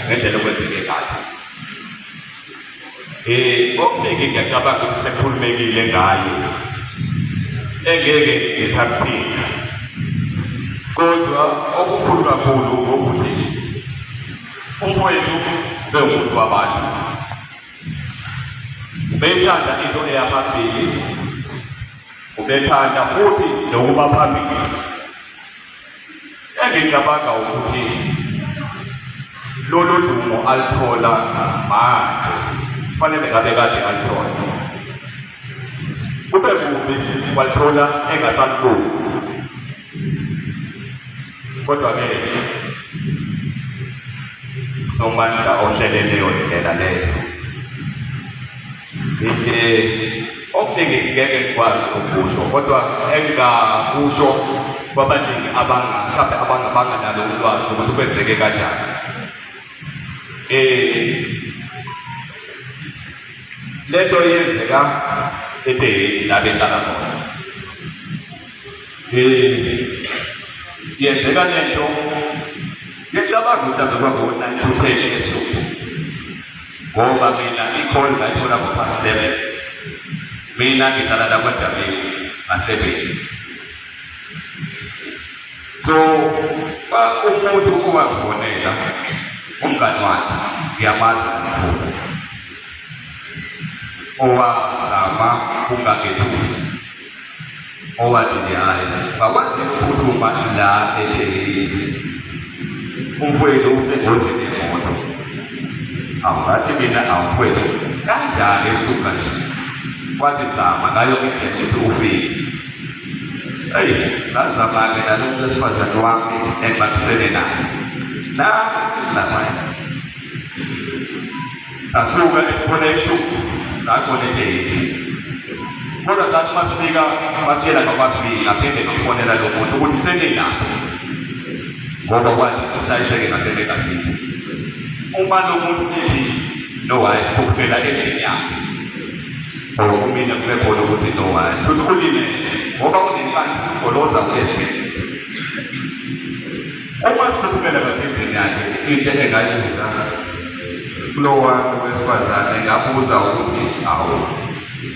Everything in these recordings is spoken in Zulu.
Ngendlela okwenzeke ngayo. Okuningi ngiyacabanga ukuthi sekukhulumekile ngaye, engeke ngisakuphinda. Kodwa okukhulu kakhulu ukuthi umfowethu bewumuntu wabantu. Ubethanda into eya phambili, ubethanda futhi nokuba phambili. Engicabanga ukuthi lolu dumo alithola manje kufanele ngabe kade alithola. Kube kubi walithola engasaliboni. Kodwa-ke Somandla ohlele leyo ndlela leyo. Ngithi okuningi ngeke ngikwazi ukusho kodwa engingakusho kwabaningi abanga mhlawumbe abangabanga nalo ulwazi ukuthi kwenzeke kanjani. Lento yenzeka eBheki la behlala khona. Yenzeka lento ngicabanga ukuthi mhlawumbe kwaku-nine to 10 ebusuku ngoba mina i-call ngayithola ngo-past 7. Mina ngihlala la kwaDabeni ngasebeni. So umuntu owangifonela umngani wakhe ngiyamazi mkhulu owazama ukungangethusi owathi nje hhayi bakwazi ukuphuthuma la eThekwini umfowethu usengozini yemoto. Awu ngathi mina awumfowethu kanjani esuka nje wathi zama ngayo indlela ukuthi ufike. Eyi ngazama-ke nalo muntu wesifazane wami engibambisene naye na lapha sasuka khona ebusuku ngaqonda etekisi kodwa sathi masifika basiyela ngakwabili ngaphinde ngafonela lo muntu ukuthi seningaphi ngoba kwathi ushayiseke ngasemegasini. Uma lo muntu ethi no hhayi sikhuphukela endlini yakhe or kumina kube khona ukuthi no hhayi futhi ulimele ngoba unenkani ugoloza uyesibili. Uma sikhuphukela ngasendlini yakhe into engayibuza kulowa wesifazane ngabuza ukuthi awu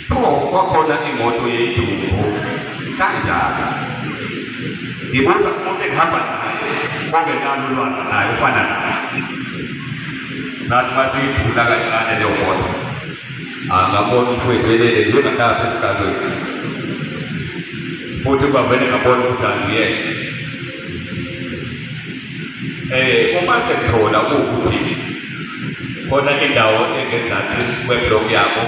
pho kwakhona imoto yedumbu kanjani? Ngibuza umuntu engihamba naye ongenalo ulwazi naye ufana naye. Nathi masiyidlula kancane leyo moto angabona umfowethu elele njengalapha esigalweni futhi kwavele ngabona ukuthi angiyena. Uma sekuthola ukuthi khona indawo engezansi kweblock yabo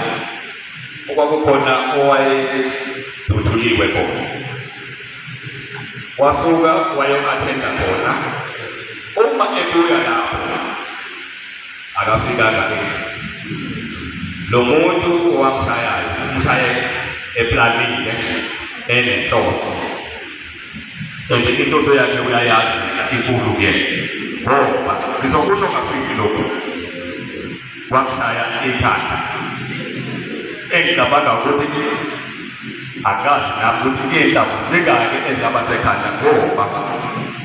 okwakukhona owayeduduliwe khona wasuka wayo-athenda khona. Uma ebuya lapho akafikanga lo muntu owamshayayo umshaye eplanile enenhloso and inhloso yakhe uyayazi inkulu kuyena ngoba ngizokusho ngafiki lokhu wamshaya ikhanda engicabanga ukuthi akazi nami ukuthi iy'nhlamvu zingaki ezaba sekhanda ngoba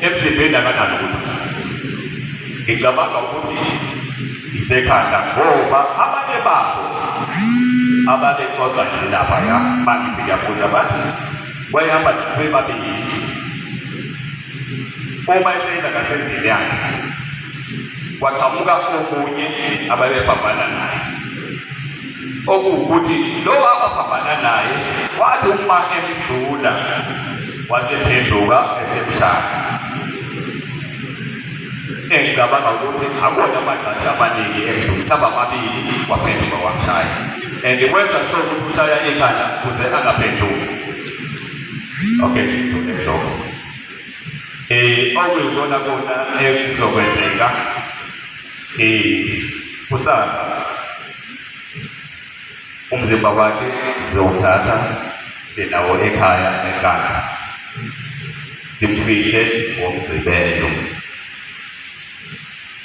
emzimbeni akanalo ukuthi ngicabanga ukuthi isekhanda ngoba abanye babo ababexoxa nje laphaya mangithi ngiyabuza bathi wayehamba bebabili uma eseyenza ngasendlini yakhe kwaqhamuka omunye ababephambana naye okuwukuthi lo abaphambana naye wathi uma emdlula wasephenduka esemshaya. Engicabanga ukuthi akuwona amagxathu amaningi emdlula mhlawumbe amabili waphenduka wamshaya and wenza sure ukuthi ushaya ikhanda ukuze angaphenduki. Okay, lokho okuyikona kona ekuzokwenzeka kusasa umzimba wakhe sizowuthatha sinawo ekhaya enkandla simfihle ngomgqibelo.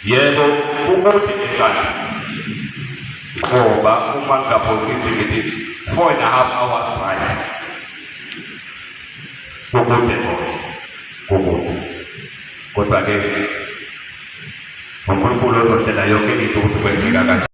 Yebo, ukuthi enkandla ngoba uma ngingaphosisi ngithi 4.5 hours right kukude khona kukude kodwa-ke uNkulunkulu ozohlela yonke into ukuthi kwenzeka kanjani.